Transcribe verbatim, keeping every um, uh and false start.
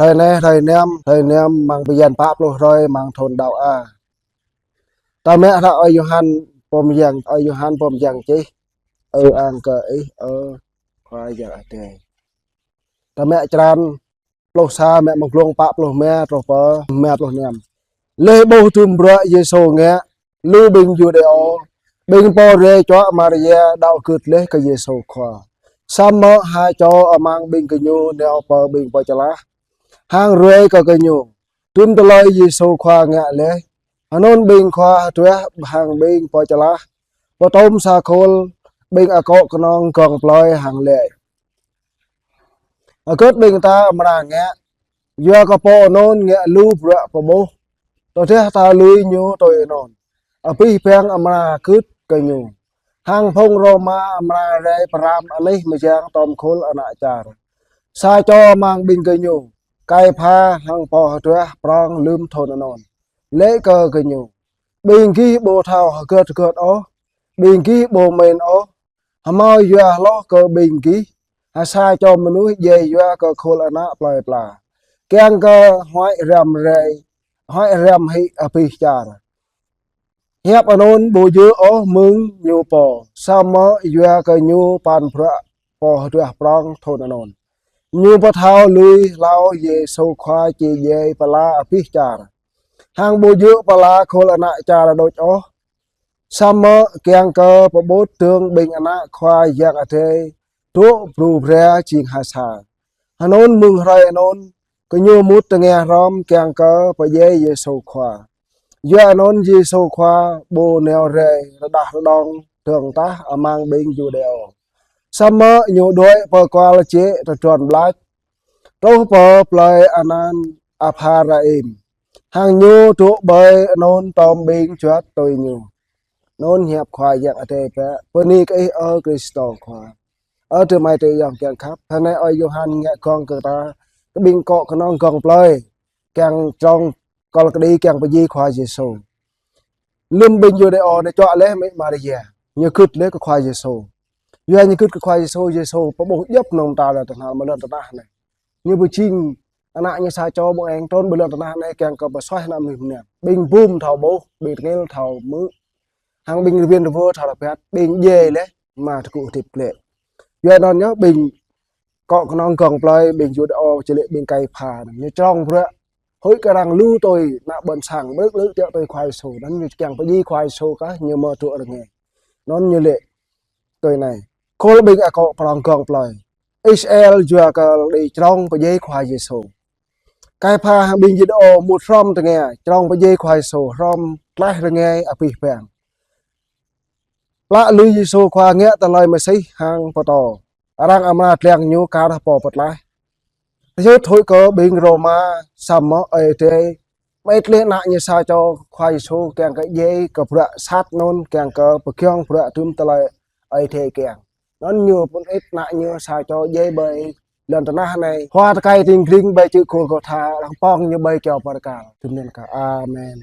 Hrơi anai, hrơi năm, hrơi năm, amăng bơyan pă pluh hrơi, amăng thun đăo A. Ta mă hră ơi Yôhan pô mơyang, ơi Yôhan pô mơyang čih. Ơ-ang kơ Ih, ơ Khua Yang Adai. Ta mă črăn pluh sa, mă mơ̆ng glông pă pluh rơma truh pơ rơma pluh năm. Laih ƀuh tơm bruă Yêsu ngă, lu ƀing Yuđêô, ƀing pô rai čuă Maria đăo gưt laih kơ Yêsu Khua. Samơ̆ ha čô amăng ƀing gơñu nao pơ ƀing pô čơlah, hăng ruai kơ gơñu tơm tơlơi Yêsu Khua ngă laih. Anŭn ƀing khua hơduah hăng ƀing pô čơlah pơtŭm sa khul ƀing akŏ kơnong gong plơi hăng laĭ: Hơgĕt ƀing ta amra ngă, yua kơ pô anŭn ngă lu bruă pơƀuh. Tơdah ta lui ñu tui anŭn, abih bang amra gưt kơ ñu, hăng phung Rôma amra rai pơrăm anih mơyang tŏm khul ană čar. Sa čô amăng ƀing gơñu, Kaipha, hăng pô hơduah prong lơ̆m thun anŭn, laĭ kơ gơñu: Ƀing gih ƀu thâo hơgĕt hơgĕt ôh, ƀing gih ƀu mĭn ôh, hơmâo yua hloh kơ ƀing gih, ha sa čô mơnuih djai yua kơ khul ană plơi pla, kiăng kơ huăi răm rai, huăi răm hĭ abih čar. Hiăp anŭn ƀu djơ̆ ôh mơ̆ng ñu pô, samơ̆ yua kơ ñu păn bruă pô hơduah prong thun anŭn. Ñu pơthâo lui hlâo Yêsu Khua či djai pơala abih čar, hăng ƀu djơ̆ pơala khul ană čar đôč ôh, samơ̆ kiăng kơ pơƀut dơ̆ng ƀing ană Khua Yang Adai dŏ bru bra jing ha sa. Anŭn mơ̆ng hrơi anŭn, gơñu mŭt tơngia hrŏm kiăng kơ pơdjai Yêsu Khua. Yua anŭn Yêsu Khua ƀu nao rai rơđah rơđông dơ̆ng tah amăng ƀing Yuđêô, samơ̆ ñu đuaĭ pơ kual jĕ tơdron ƀlač, truh pơ plơi anăn Ephraim, hăng ñu dŏ ƀơi anŭn tŏm ƀing juăt tui ñu. Anŭn hiăp Khua Yang Adai pă. Bơni kơ Ih, ơ Krist Khua. Ơ adơi amai ayŏng kiăng khăp, hrơi anai ơi Yôhan ngă gong kơ ta, kơ ƀing akŏ kơnong gong plơi, kiăng trong kol kơđi kiăng pơdjai Khua Yêsu. Lơ̆m ƀing Yuđêô nao čuă laih mĭ Maria, ñu gưt laih kơ Khua Yêsu. Yua ñu gưt kơ Khua Yêsu, Yêsu pơƀuh djŏp mơnơ̆ng mơta lŏn tơhnal mơ̆ng lŏn tơnah anai. Ñu ƀu jing ană ñu sa čô ƀu eng trŭn ƀơi lŏn tơnah anai kiăng kơ pơsuaih ană mơnuih mơnam. Ƀing bum thâo ƀuh, ƀing tơngil thâo hmư̆, hăng ƀing rơwen rơwo thâo rơbat, ƀing djai laih mă tơgŭ hơdip glaĭ. Yua anŭn yơh ƀing akŏ kơnong gong plơi, ƀing Yuđêô či laĭ ƀing Kaipha, ñu trong bruă, huĭ kơ arăng lu tui ană ƀôn sang, ƀrư̆ lư̆ tiŏ tui Khua Yêsu, anŭn ñu kiăng pơdjai Khua Yêsu kah ñu mơ̆ dŏ rơngai. Anŭn ñu laĭ tui anai: Khul ƀing akŏ prong gong plơi, Israel yua kơ đĭ trong pơdjai Khua Yêsu. Kaipha hăng ƀing Yuđêô mŭt hrŏm tơngia trong pơdjai Khua Yêsu hrŏm tlaih rơngai abih bang. Plă lui Yêsu Khua ngă tơlơi Mêsi hăng pơtô, arăng amra lăng ñu kar pô pơtlaih. Tơyut huĭ kơ ƀing Rôma, samơ̆ Ơi Adai mơit laih ană ñu sa čô Khua Yêsu kiăng kơ djai kơ bruă sat anŭn, kiăng kơ pơgiŏng bruă tŭm tơlơi Ơi Adai kiăng. Anŭn ñu pơmơit ană ñu sa čô djai ƀơi lŏn tơnah anai, hua tơkai tring tring ƀơi čư̆ Gôlgôtha, arăng pŏng ñu ƀơi kơyâo bơrkal. Tui anŭn kah. Amen.